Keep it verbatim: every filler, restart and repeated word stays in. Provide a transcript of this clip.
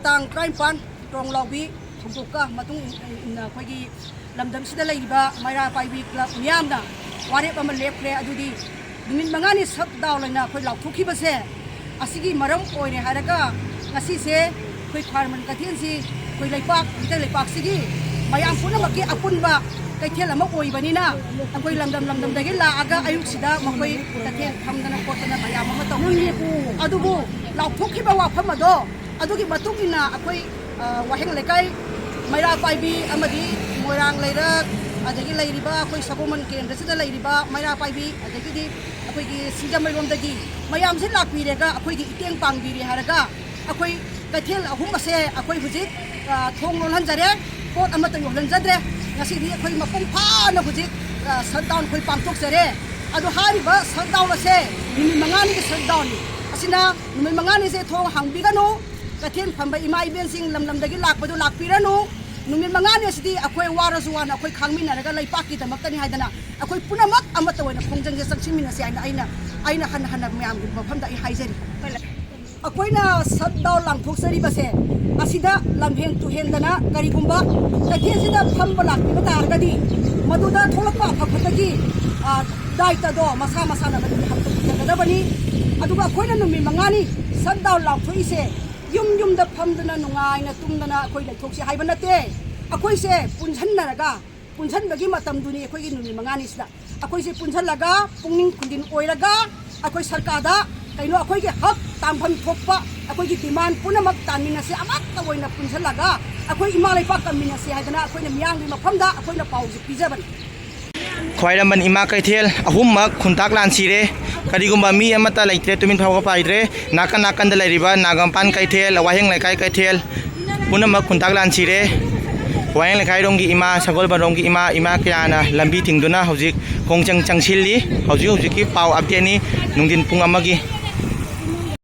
ꯇꯥꯡ ꯇꯔꯥꯅꯤꯄꯥꯟ ꯇ꯭ꯔꯣꯡꯂꯥꯎꯕꯤ ꯊꯧꯗꯣꯛꯀ ꯃꯇꯨꯡ ꯏꯟꯅ ꯑꯩꯈꯣꯏꯒꯤ ꯂꯝꯗꯝꯁꯤꯗ ꯂꯩꯔꯤꯕ ꯃꯩꯔꯥ ꯄꯥꯏꯕꯤ ꯀ꯭ꯂꯕ ꯃꯤꯌꯥꯝꯅ ꯋꯥꯔꯦꯞ ꯑꯃ ꯂꯦꯞꯈ꯭ꯔꯦ꯫ ꯑꯗꯨꯗꯤ ꯅꯨꯃꯤꯠ ꯃꯉꯥꯅꯤ ꯁꯠ ꯗꯥꯎꯟ ꯑꯣꯏꯅ ꯑꯩꯈꯣꯏ ꯂꯥꯎꯊꯣꯛꯈꯤꯕꯁꯦ ꯑꯁꯤꯒꯤ ꯃꯔꯝ ꯑꯣꯏꯔꯦ ꯍꯥꯏꯔꯒ ꯉꯁꯤꯁꯦ ꯑꯩꯈꯣꯏ ꯈ꯭ꯋꯥꯏꯔꯝꯕꯟ ꯀꯩꯊꯦꯜꯁꯤ ꯑꯩꯈꯣꯏ ꯂꯩꯄꯥꯛ, ꯃꯤꯇꯩ ꯂꯩꯄꯥꯛꯁꯤꯒꯤ ꯃꯌꯥꯝ ꯄꯨꯝꯅꯃꯛꯀꯤ ꯑꯄꯨꯟꯕ ꯀꯩꯊꯦꯜ ꯑꯃ ꯑꯣꯏꯕꯅꯤꯅ ꯑꯩꯈꯣꯏ ꯂꯝꯗꯝ ꯂꯝꯗꯝꯗꯒꯤ ꯂꯥꯛꯑꯒ ꯑꯌꯨꯛꯁꯤꯗ ꯃꯈꯣꯏ ꯀꯩꯊꯦꯜ ꯐꯝꯗꯅ ꯈꯣꯠꯇꯅ ꯃꯌꯥꯝ ꯑꯃ ꯇꯧꯅꯔꯤ꯫ ꯑꯗꯨꯕꯨ ꯂꯥꯎꯊꯣꯛꯈꯤꯕ ꯋꯥꯐꯝ ꯑꯗꯣ ꯑꯗꯨꯒꯤ ꯃꯇꯨꯡ ꯏꯟꯅ ꯑꯩꯈꯣꯏ, ꯑ, ꯋꯥꯍꯦꯡ ꯂꯩꯀꯥꯏ ꯃꯩꯔꯥ ꯄꯥꯏꯕꯤ ꯑꯃꯗꯤ ꯃꯣꯏꯔꯥꯡ ꯂꯩꯔꯛ, ꯑꯗꯒꯤ ꯂꯩꯔꯤꯕ ꯑꯩꯈꯣꯏ ꯁꯒꯣꯜꯕꯟ ꯀꯦꯟꯗ꯭ꯔꯁꯤꯗ ꯂꯩꯔꯤꯕ ꯃꯩꯔꯥ ꯄꯥꯏꯕꯤ, ꯑꯗꯒꯤꯗꯤ ꯑꯩꯈꯣꯏꯒꯤ ꯁꯤꯡꯖꯃꯩꯔꯣꯝꯗꯒꯤ ꯃꯌꯥꯝꯁꯤ ꯂꯥꯛꯄꯤꯔꯒ ꯑꯩꯈꯣꯏꯒꯤ ꯏꯇꯦꯡ ꯄꯥꯡꯕꯤꯔꯦ ꯍꯥꯏꯔꯒ ꯑꯩꯈꯣꯏ ꯀꯩꯊꯦꯜ ꯑꯍꯨꯝ ꯑꯁꯦ ꯑꯩꯈꯣꯏ ꯍꯧꯖꯤꯛ, ꯑ, ꯊꯣꯡ ꯂꯣꯜꯍꯟꯖꯔꯦ, ꯄꯣꯠ ꯑꯃꯠꯇ ꯌꯣꯜꯍꯟꯖꯗ꯭ꯔꯦ꯫ ꯉꯁꯤꯗꯤ ꯑꯩꯈꯣꯏ ꯃꯄꯨꯡ ꯐꯥꯅ ꯍꯧꯖꯤꯛ, ꯑ, ꯁꯠ ꯗꯥꯎꯟ ꯑꯩꯈꯣꯏ ꯄꯥꯡꯊꯣꯛꯆꯔꯦ꯫ ꯑꯗꯣ ꯍꯥꯏꯔꯤꯕ ꯁꯠ ꯗꯥꯎꯟ ꯑꯁꯦ ꯅꯨꯃꯤꯠ ꯃꯉꯥꯅꯤꯒꯤ ꯁꯠ ꯗꯥꯎꯟꯅꯤ꯫ ꯑꯁꯤꯅ ꯅꯨꯃꯤꯠ ꯃꯉꯥꯅꯤꯁꯦ ꯊꯣꯡ ꯍꯥꯡꯕꯤꯒꯅꯨ, ꯀꯩꯊꯦꯜ ꯐꯝꯕ ꯏꯃꯥ ꯏꯕꯦꯟꯁꯤꯡ ꯂꯝ ꯂꯝꯗꯒꯤ ꯂꯥꯛꯄꯗꯨ ꯂꯥꯛꯄꯤꯔꯅꯨ꯫ ꯅꯨꯃꯤꯠ ꯃꯉꯥꯅꯤ ꯑꯁꯤꯗꯤ ꯑꯩꯈꯣꯏ ꯋꯥꯔꯁꯨ ꯋꯥꯅ ꯑꯩꯈꯣꯏ ꯈꯥꯡꯃꯤꯟꯅꯔꯒ ꯂꯩꯄꯥꯛꯀꯤꯗꯃꯛꯇꯅꯤ ꯍꯥꯏꯗꯅ ꯑꯩꯈꯣꯏ ꯄꯨꯝꯅꯃꯛ ꯑꯃꯠꯇ ꯑꯣꯏꯅ ꯈꯣꯡꯖꯪꯁꯦ ꯆꯪꯁꯤꯟꯃꯤꯟꯅꯁꯤ ꯍꯥꯏꯅ ꯑꯩꯅ, ꯑꯩꯅ ꯍꯟꯅ ꯍꯟꯅ ꯃꯌꯥꯝꯒꯤ ꯃꯐꯝꯗ ꯑꯩ ꯍꯥꯏꯖꯔꯤ꯫ ꯑꯩꯈꯣꯏꯅ ꯁꯠ ꯗꯥꯎꯟ ꯂꯥꯡꯊꯣꯛꯆꯔꯤꯕꯁꯦ ꯑꯁꯤꯗ ꯂꯝꯍꯦꯟ ꯇꯨꯍꯦꯟꯗꯅ ꯀꯔꯤꯒꯨꯝꯕ ꯀꯩꯊꯦꯜꯁꯤꯗ ꯐꯝꯕ ꯂꯥꯛꯄꯤꯕ ꯇꯥꯔꯒꯗꯤ ꯃꯗꯨꯗ ꯊꯣꯛꯂꯛꯄ ꯑꯐ ꯐꯠꯇꯒꯤ, ꯑ, ꯗꯥꯏꯇꯗꯣ ꯃꯁꯥ ꯃꯁꯥꯅ ꯃꯗꯨꯒꯤ ꯍꯛꯇ ꯄꯨꯖꯒꯗꯕꯅꯤ꯫ ꯑꯗꯨꯒ ꯑꯩꯈꯣꯏꯅ ꯅꯨꯃꯤꯠ ꯃꯉꯥꯅꯤ ꯁꯠ ꯗꯥꯎꯟ ꯂꯥꯎꯊꯣꯛꯏꯁꯦ ꯌꯨꯝ ꯌꯨꯝꯗ ꯐꯝꯗꯨꯅ ꯅꯨꯡꯉꯥꯏꯅ ꯇꯨꯝꯗꯅ ꯑꯩꯈꯣꯏ ꯂꯩꯊꯣꯛꯁꯤ ꯍꯥꯏꯕ ꯅꯠꯇꯦ꯫ ꯑꯩꯈꯣꯏꯁꯦ ꯄꯨꯟꯁꯤꯟꯅꯔꯒ, ꯄꯨꯟꯁꯤꯟꯕꯒꯤ ꯃꯇꯝꯗꯨꯅꯤ ꯑꯩꯈꯣꯏꯒꯤ ꯅꯨꯃꯤꯠ ꯃꯉꯥꯅꯤꯁꯤꯗ꯫ ꯑꯩꯈꯣꯏꯁꯦ ꯄꯨꯟꯁꯤꯜꯂꯒ, ꯄꯨꯛꯅꯤꯡ ꯈꯨꯟꯗꯤꯟ ꯑꯣꯏꯔꯒ, ꯑꯩꯈꯣꯏ ꯁꯔꯀꯥꯔꯗ ꯀꯩꯅꯣ ꯑꯩꯈꯣꯏꯒꯤ ꯍꯛ ꯇꯥꯟꯐꯝ ꯊꯣꯛꯄ ꯑꯩꯈꯣꯏꯒꯤ ꯗꯤꯃꯥꯟ ꯄꯨꯝꯅꯃꯛ ꯇꯥꯟꯃꯤꯟꯅꯁꯤ, ꯑꯃꯠꯇ ꯑꯣꯏꯅ ꯄꯨꯟꯁꯤꯜꯂꯒ ꯑꯩꯈꯣꯏ ꯏꯃꯥ ꯂꯩꯄꯥꯛ ꯀꯟꯃꯤꯟꯅꯁꯤ ꯍꯥꯏꯗꯅ ꯑꯩꯈꯣꯏꯅ ꯃꯤꯌꯥꯝꯒꯤ ꯃꯐꯝꯗ ꯑꯩꯈꯣꯏꯅ ꯄꯥꯎꯁꯦ ꯄꯤꯖꯕꯅꯤ꯫ ꯈ꯭ꯋꯥꯏꯔꯝꯕꯟ ꯏꯃꯥ ꯀꯩꯊꯦꯜ ꯑꯍꯨꯝꯃꯛ ꯈꯨꯟꯇꯥꯛ ꯂꯥꯟꯁꯤꯔꯦ꯫ ꯀꯔꯤꯒꯨꯝꯕ ꯃꯤ ꯑꯃꯠꯇ ꯂꯩꯇ꯭ꯔꯦ, ꯇꯨꯃꯤꯟ ꯐꯥꯎꯕ ꯄꯥꯏꯗ꯭ꯔꯦ꯫ ꯅꯥꯀꯟ ꯅꯥꯀꯟꯗ ꯂꯩꯔꯤꯕ ꯅꯥꯒꯝꯄꯥꯟ ꯀꯩꯊꯦꯜ, ꯋꯥꯍꯦꯡ ꯂꯩꯀꯥꯏ ꯀꯩꯊꯦꯜ ꯄꯨꯝꯅꯃꯛ ꯈꯨꯟꯇꯥꯛ ꯂꯥꯟꯁꯤꯔꯦ꯫ ꯋꯥꯍꯦꯡ ꯂꯩꯀꯥꯏꯔꯣꯝꯒꯤ ꯏꯃꯥ, ꯁꯒꯣꯜꯕꯟꯔꯣꯝꯒꯤ ꯏꯃꯥ, ꯏꯃꯥ ꯀꯌꯥꯅ ꯂꯝꯕꯤ ꯊꯤꯡꯗꯨꯅ ꯍꯧꯖꯤꯛ ꯈꯣꯡꯖꯪ ꯆꯪꯁꯤꯜꯂꯤ꯫ ꯍꯧꯖꯤꯛ ꯍꯧꯖꯤꯛꯀꯤ ꯄꯥꯎ ꯑꯞꯗꯦꯠꯅꯤ꯫ ꯅꯨꯡꯊꯤꯟ ꯄꯨꯡ ꯑꯃꯒꯤ